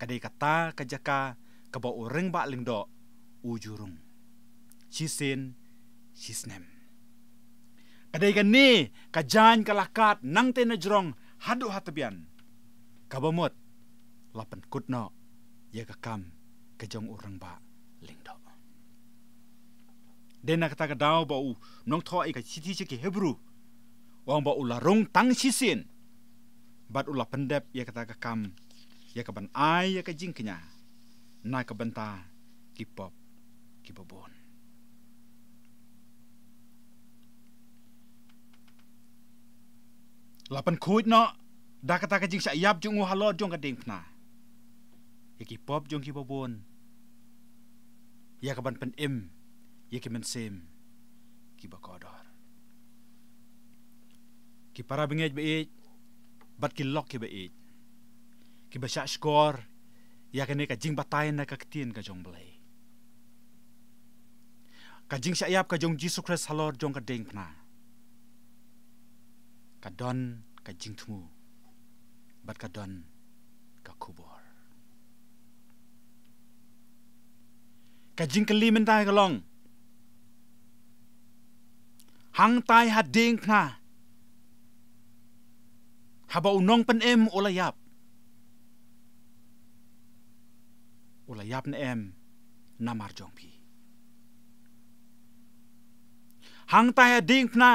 Ka dei kata ka jaka kaba u rangbah lyngdoh u ju rung shisien shisnem. Ka dei kane ka jaiñ ka la kad nangta na jrong haduh ha tbian. Kaba mut la pynkut noh ïa ka kam ka jong u rangbah lyngdoh. Dei na kata ka daw ba u nongthoh ïa ka shithi sha ki Hebru u ong ba u la rung tang shisien, bad u la pyndep ïa kata ka kam, ïa ka ban ai ïa ka jingkñia na ka bynta ki pop kiba bun. La pynkhuid noh da kata ka jingshah ïap jong u halor jong ka diengphna ïa ki pop jong kiba bun, ïa ka ban pynim ïa ki mynsiem kiba kordor. Ki para bangeit ba ïeit bad ki lok kiba ïeit, kiba shah shkor ïa kane ka jingbatai na ka ktien ka jong U Blei, ka jingshah ïap ka jong U Jisu Khrist halor jong ka diengphna ka don ka jingthmu bad ka don ka khubor. Ka jingkylli mynta ka long, hangtai ha diengphna, haba u nongpynim u la ïap, u la ïap ne em namar jong phi? Hangtai ha diengphna,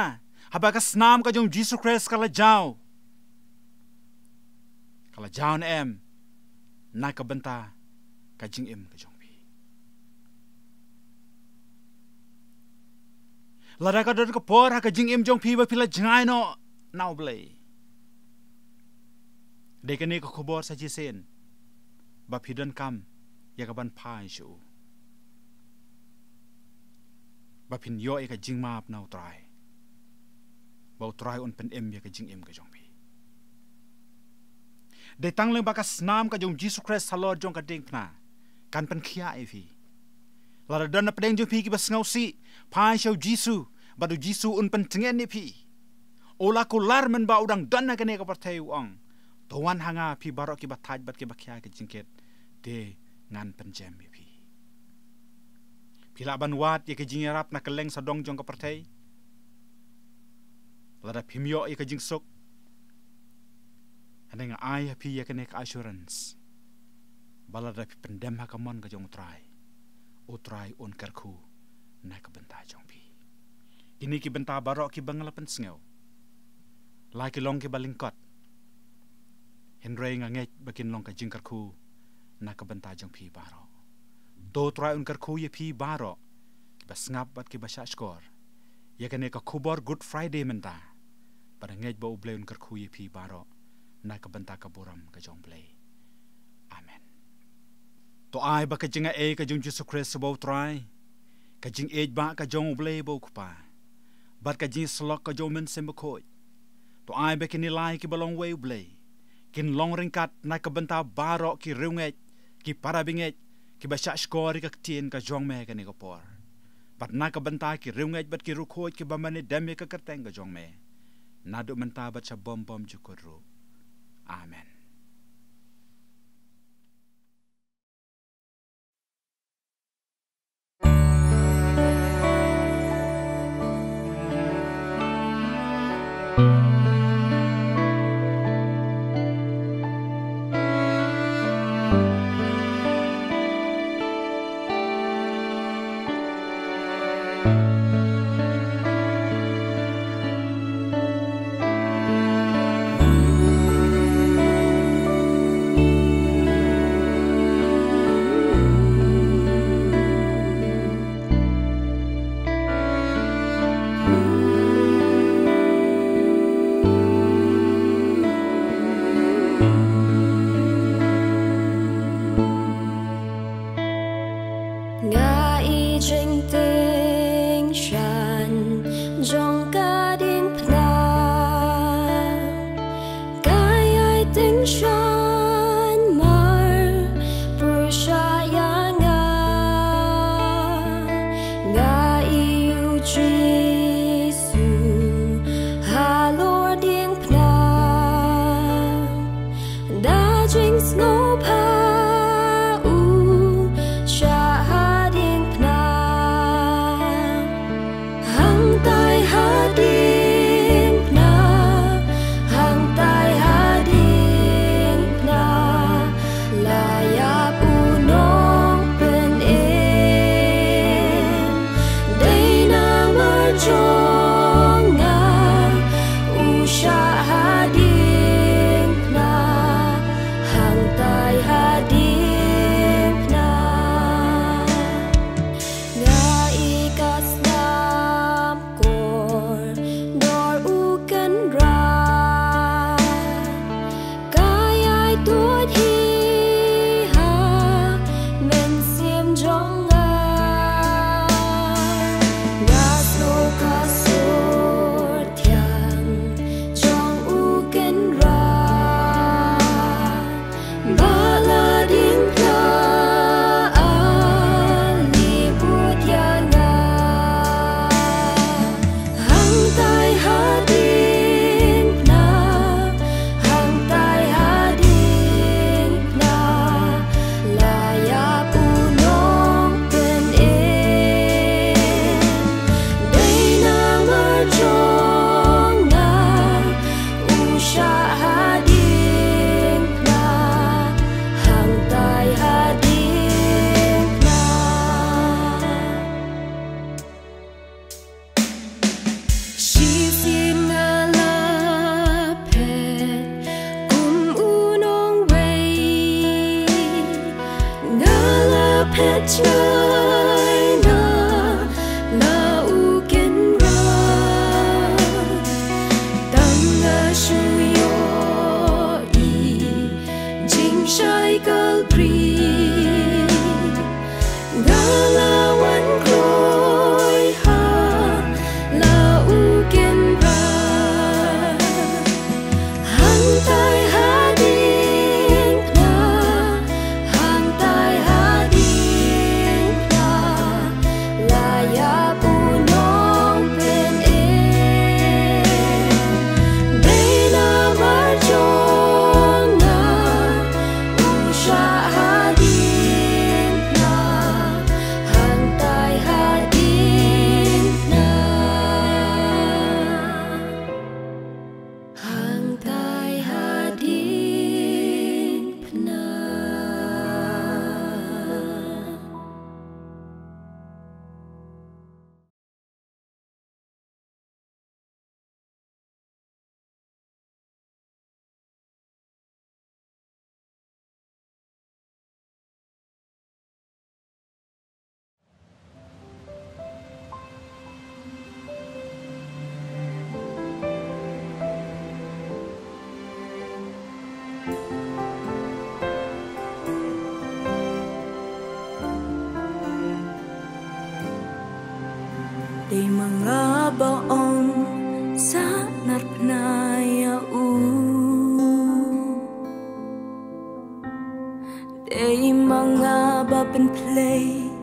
haba ka snam ka jong U Jisu Khrist ka la jaw, ka la jaw ne em na ka bynta ka jingim ka jong phi? Lada ka don ka por ha ka jingim jong phi ba phi la jngai noh na U Blei, dei kane ka khubor sa shisien ba phi donkam ïa ka ban phai sha u, ba phin ïoh ïa ka jingmap na U Trai, ba U Trai un pynim ïa ka jingim ka jong phi. Dei tang lyngba ka snam ka jong U Jisu Khrist halor jong ka diengphna kan pynkhiah ïa phi. Lada don na pdeng jong phi kiba sngewsih, phai sha U Jisu, bad U Jisu un pyntngen ïa phi. U la kular mynba u dang don ha kane ka pyrthei, u ong, "To wan ha nga phi baroh kiba thait bad kiba khia ka jingkit, te ngan pynjem ïa phi." Phi lah ban wad ïa ka jingïarap na kylleng sawdong jong ka pyrthei. Lada phim ïoh ïa ka jingsuk, hynrei nga ai ha phi ïa kane ka assurance, ba lada phi pyndem ha ka mon ka jong U Trai, U Trai un kyrkhu na ka bynta jong phi. Kine ki bynta baroh kiba nga la pynsngew, la ki long kiba lyngkot, hynrei nga ngeit ba kin long ka jingkyrkhu na ka bynta jong phi baroh. To U Trai un kyrkhu ïa phi baroh kiba sngap bad kiba shahshkor ïa kane ka khubor Good Friday mynta. Bad nga ngeit ba U Blei un kyrkhu ïa phi baroh na ka bynta ka burom ka jong U Blei. Amen. To ai ba ka jingaiei ka jong U Jisu Khrist uba U Trai, ka jingïeit ba ka jong U Blei uba U Kpa, bad ka jingïasyllok ka jong U Mynsiem Bakhuid, to ai ba kine lai kiba long uwei U Blei kin long ryngkat na ka bynta baroh ki riewngeit, ki para bangeit kiba shahshkor ïa ka ktien ka jong me ha kane ka por, bad na ka bynta ki riewngeit bad ki riewkhuid kiba mane dem ïa ka kyrteng ka jong me, naduh mynta bad sha bym bymjukut ruh. Amen. Ba ong sa narphna ïa u. Dei ma nga ba pynphlei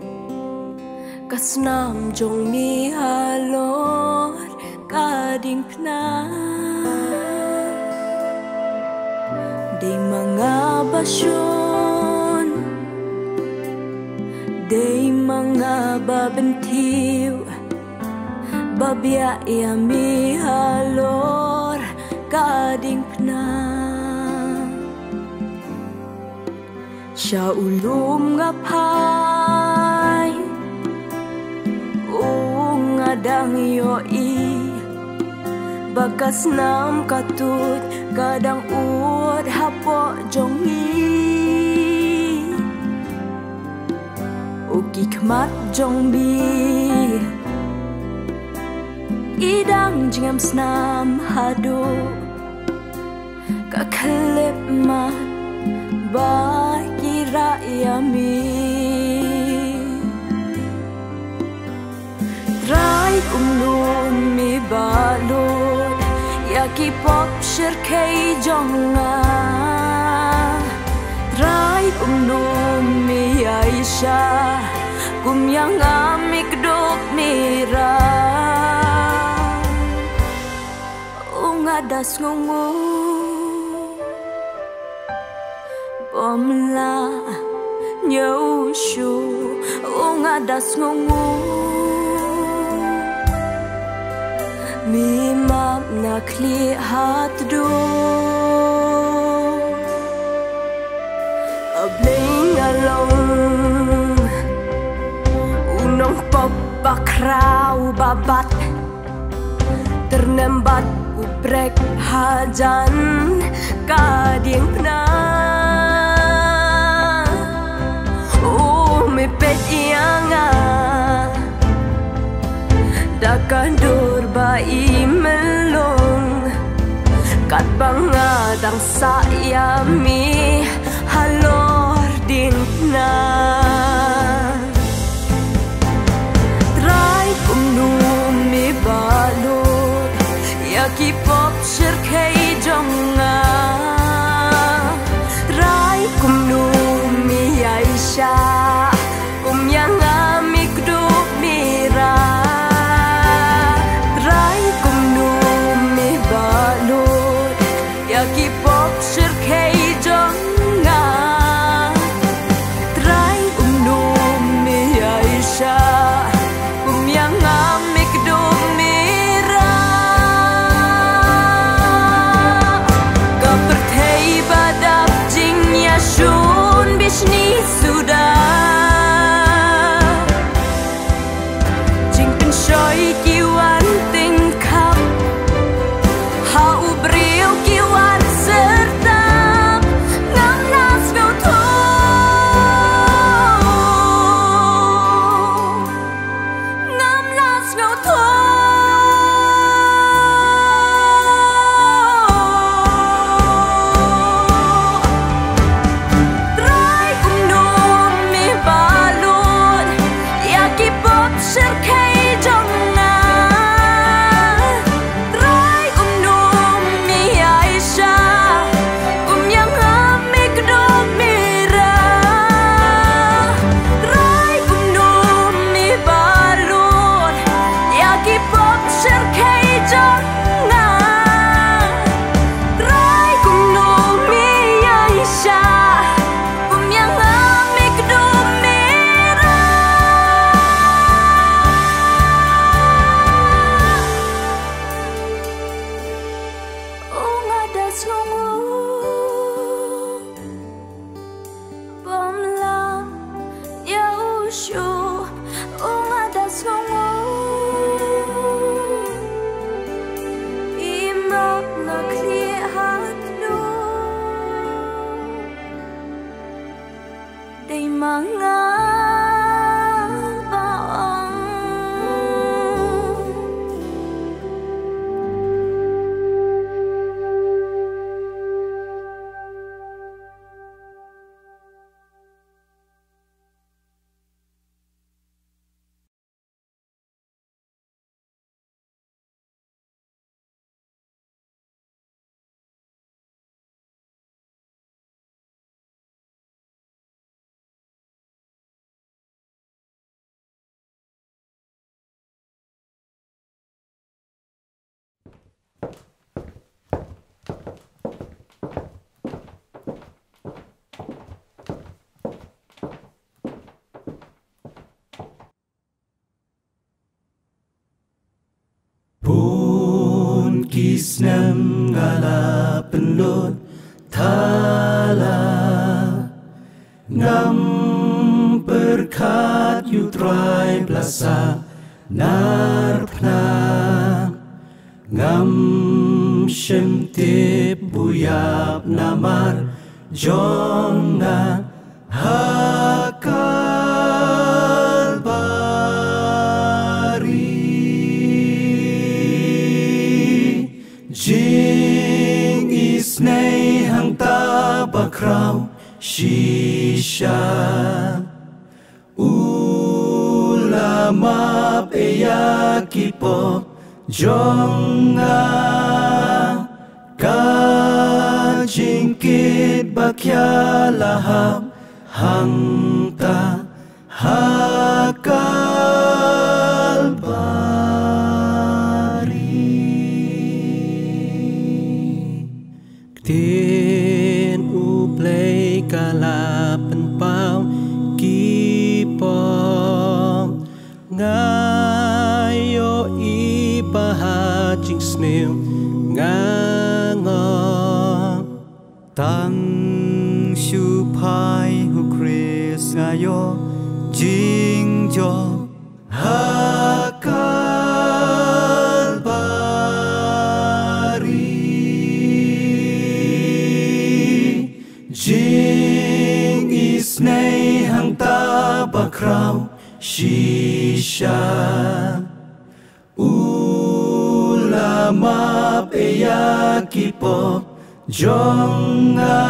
ka snam jong mi halor ka diengphna. Dei ma nga ba shun, dei ma nga ba pynthiew, ba biah ïa mi halor ka diengphna. Sha u lum nga phai, u nga dang ïohi ba ka snam ka tuid ka dang ud hapoh jong ngi. U ki khmat jong mi ki dang jingem snam haduh ka khyllipmat ba ki rah ïa mi. Trai kumno mi balut ïa ki pop shyrkhei jong nga. Trai kumno mi ïaishah kum ïa nga mi kdup mi rah. U nga da sngewnguh bym lah ñiew shuh, u nga da sngewnguh mi map na khlieh ha tdum. A Blei nga long u nongpop ba khraw ba bat, tyrnem bad u prek hajan ka diengphna. U mi peit ïa nga da ka dur ba i mylong, katba nga dang sah ïa mi halor diengphna. Trai kumno mi balut ïa ki pop shyrkhei jong nga. Trai kumno mi ïaishah kum ïa nga mi kdup mi rah. Trai kumno mi balut ïa ki pop shyrkhei jong nga. Trai kumno mi ïaishah kum ïa nga mi kdup mi rah. Ka pyrthei ba dap jingïashun bishni suda, jingpynshoi ki wan tyngkhap, ha u briew ki wan syrtap. Ngam lah sngewthuh, ngam lah sngewthuh. Trai kumno mi balut ïa ki pop shyrkhei jong nga. Trai kumno mi ïaishah kum ïa nga mi kdup mi rah. Trai kumno mi balut ïa ki pop shyrkhei jong nga. Trai kumno mi ïaishah kum ïa nga mi kdup mi rah. U nga da sngewnguh bym lah ñiew shuh, u nga da sngewnguh i map na khlieh ha tdum. Dei ma nga ba ong. snem nga la pynlut thala. Ngam pyrkhat ïa U Trai ba la sahnarphna. Ngam shym tip ba u ïap namar jong nga ha Kalbari. Jingisynei hangta bakhraw shisha. U la map ïa ki pop jong nga. Ka jingkit ba khia la hap hangta ha Kalbari. Ktien U Blei ka la pynpaw ki pop. Nga ïohi ba ha jingsniew nga ngop. Tang shu phai ha U Khrist nga ïoh jingjop ha Kalbari. Jingisynei hangta bakhraw shisha. U la map ïa ki pop jong nga.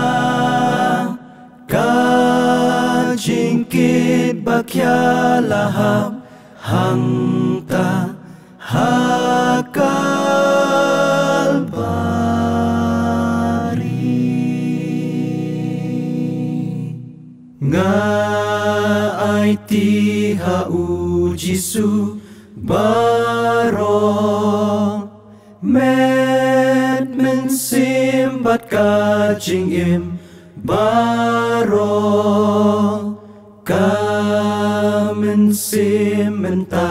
Ka jingkit ba khia la hap hangta ha Kalbari. Nga aiti ha U Jisu baroh, met, mynsiem bad ka jingim baroh. Ka mynsiem mynta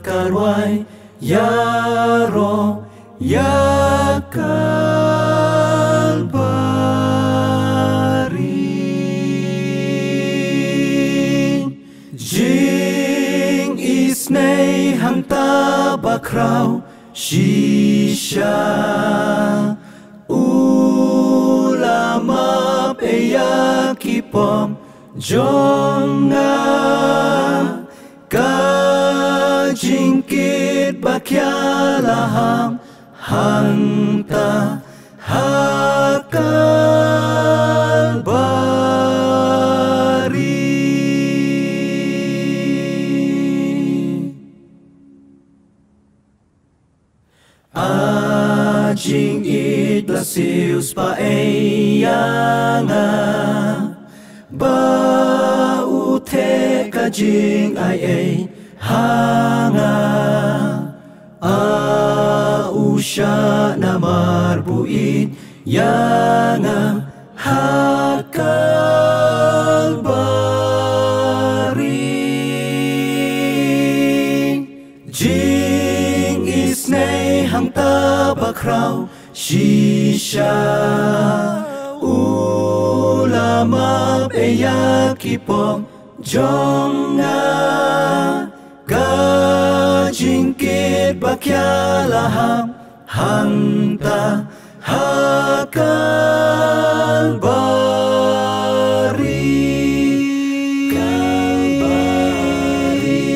ka rwai ïaroh ïa Kalbari. Jingisynei hangta bakhraw shisha. U la map ïa ki pop jong nga. Ka jingkit ba khia la hap hangta ha Kalbari. A jingïeit la siew spah ei ïa nga. Ba u theh ka jingai ei ha nga. A u shah namar ba u ïeit ïa nga ha Kalbari. Jingisynei hangta bakhraw shisha. U la map ïa ki pop jong nga. Ka jingkit ba khia la hap hangta ha Kalbari. Kalbari.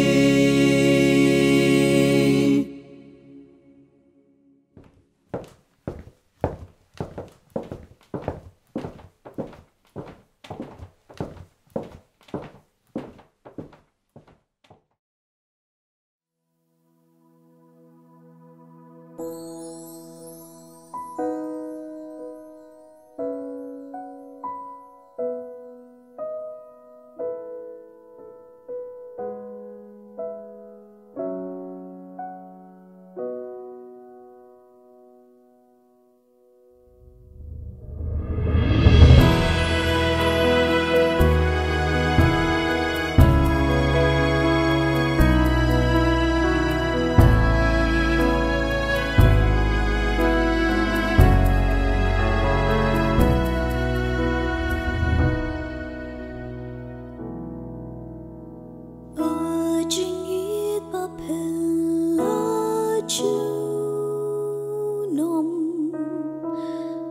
nom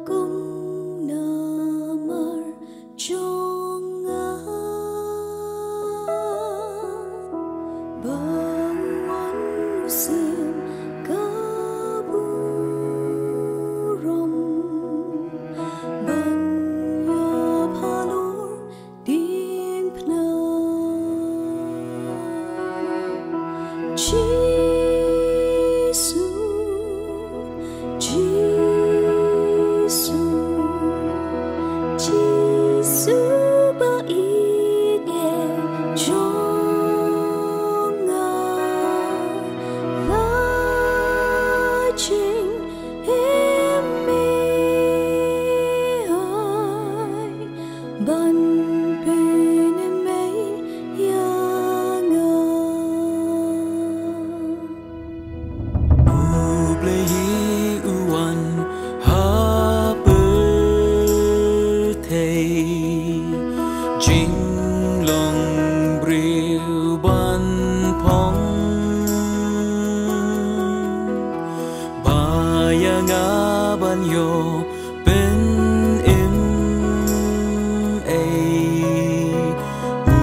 kum namar jong nga. Ba u wan u siem ka burom ban ïoh halor diengphna. Jisu, Jisu, Jisu ba ïeit jong nga, la jingim me ai ban pynim ei ïa nga. U Blei hi u wan ha pyrthei, jinglong briew ban phong, ba ïa nga ban ïoh pynim ei, u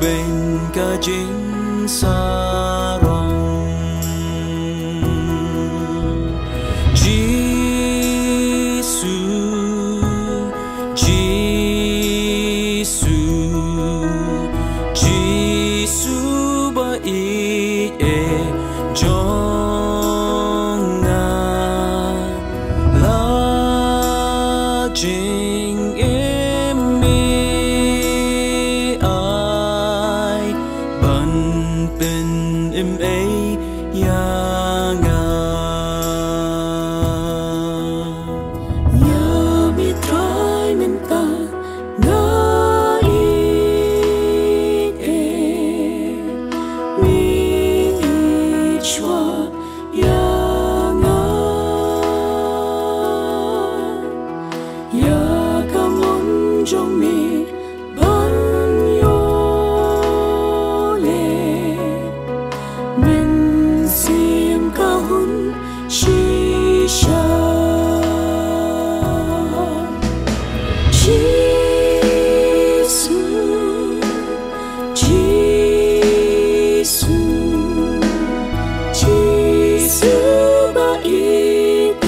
beiñ ka jingsarong. Jisu, Jisu, Jisu ba ïeit jong nga, la jingim me ai ban pynim ei ïa nga. Ïa me Trai mynta nga ïeit, me ïeit shuwa ïa nga. Ïa ka mon jong me ban ïoh leh, mynsiem ka hun shisha. Jisu, Jisu, Jisu ba ïeit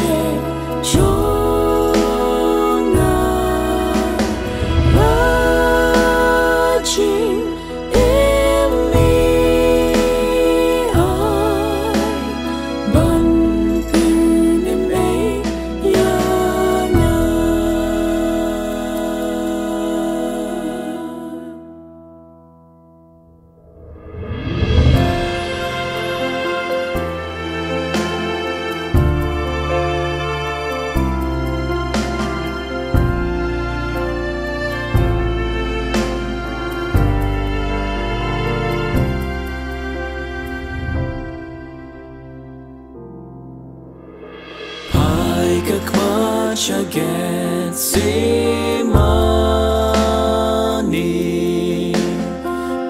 jong nga, la jingim me ai ban pynim ei ïa nga. Phai ka khmat sha Gethsemane,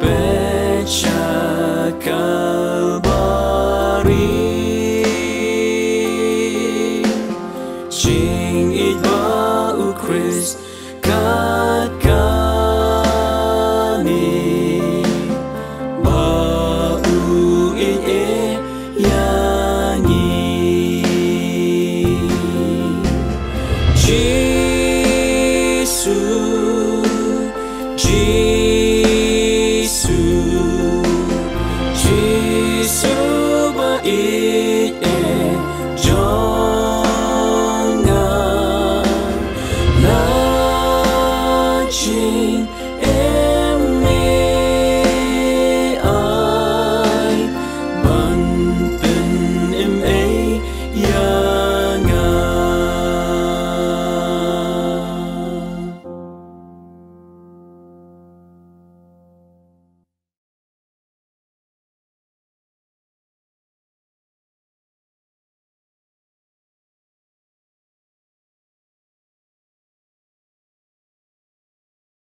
peit sha ka